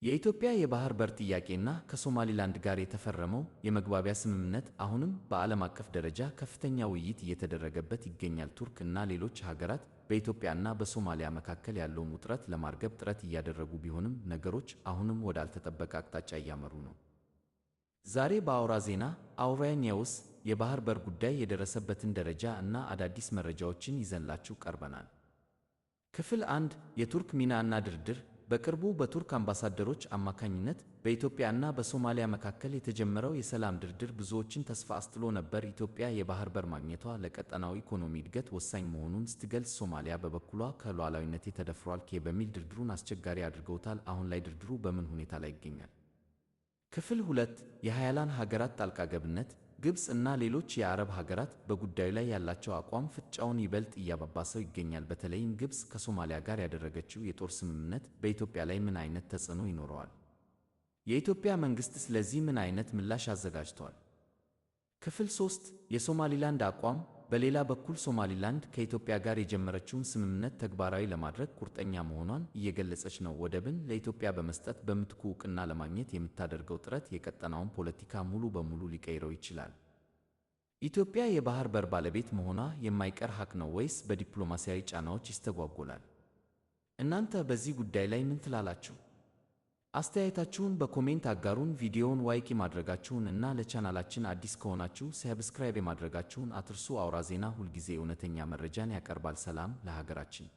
የኢትዮጵያ የባህር በር ጥያቄና ከሶማሊላንድ ጋር የተፈረመው የመግባቢያ ስምምነት አሁንም በዓለም አቀፍ ደረጃ ከፍተኛ ውይይት እየተደረገበት ይገኛል። ቱርክ እና ሌሎች ሀገራት በኢትዮጵያና በሶማሊያ መካከል ያለውን ውጥረት ለማርገብ ጥረት እያደረጉ ቢሆንም ነገሮች አሁንም ወዳልተጠበቀ አቅጣጫ እያመሩ ነው። ዛሬ በአውራ ዜና አውራ ኒውስ የባህር በር ጉዳይ የደረሰበትን ደረጃ እና አዳዲስ መረጃዎችን ይዘንላችሁ ቀርበናል። ክፍል 1፣ የቱርክ ሚና እና ድርድር። በቅርቡ በቱርክ አምባሳደሮች አማካኝነት በኢትዮጵያና በሶማሊያ መካከል የተጀመረው የሰላም ድርድር ብዙዎችን ተስፋ አስጥሎ ነበር። ኢትዮጵያ የባህር በር ማግኘቷ ለቀጠናው ኢኮኖሚ እድገት ወሳኝ መሆኑን ስትገልጽ፣ ሶማሊያ በበኩሏ ከሉዓላዊነቴ ተደፍሯል በሚል ድርድሩን አስቸጋሪ አድርገውታል። አሁን ላይ ድርድሩ በምን ሁኔታ ላይ ይገኛል? ክፍል 2፣ የሀያላን ሀገራት ጣልቃ ገብነት። ግብፅ እና ሌሎች የአረብ ሀገራት በጉዳዩ ላይ ያላቸው አቋም ፍጥጫውን ይበልጥ እያባባሰው ይገኛል። በተለይም ግብፅ ከሶማሊያ ጋር ያደረገችው የጦር ስምምነት በኢትዮጵያ ላይ ምን አይነት ተጽዕኖ ይኖረዋል? የኢትዮጵያ መንግሥት ስለዚህ ምን አይነት ምላሽ አዘጋጅቷል? ክፍል 3፣ የሶማሊላንድ አቋም። በሌላ በኩል ሶማሊላንድ ከኢትዮጵያ ጋር የጀመረችውን ስምምነት ተግባራዊ ለማድረግ ቁርጠኛ መሆኗን እየገለጸች ነው። ወደብን ለኢትዮጵያ በመስጠት በምትኩ እውቅና ለማግኘት የምታደርገው ጥረት የቀጠናውን ፖለቲካ ሙሉ በሙሉ ሊቀይረው ይችላል። ኢትዮጵያ የባህር በር ባለቤት መሆኗ የማይቀር ሀቅ ነው ወይስ በዲፕሎማሲያዊ ጫናዎች ይስተጓጎላል? እናንተ በዚህ ጉዳይ ላይ ምን ትላላችሁ? አስተያየታችሁን በ comment አጋሩን። ቪዲዮውን like ማድረጋችሁን እና ለቻናላችን አዲስ ከሆናችሁ subscribe የማድረጋችሁን አትርሱ። አውራ ዜና ሁልጊዜ እውነተኛ መረጃን ያቀርባል። ሰላም ለሀገራችን።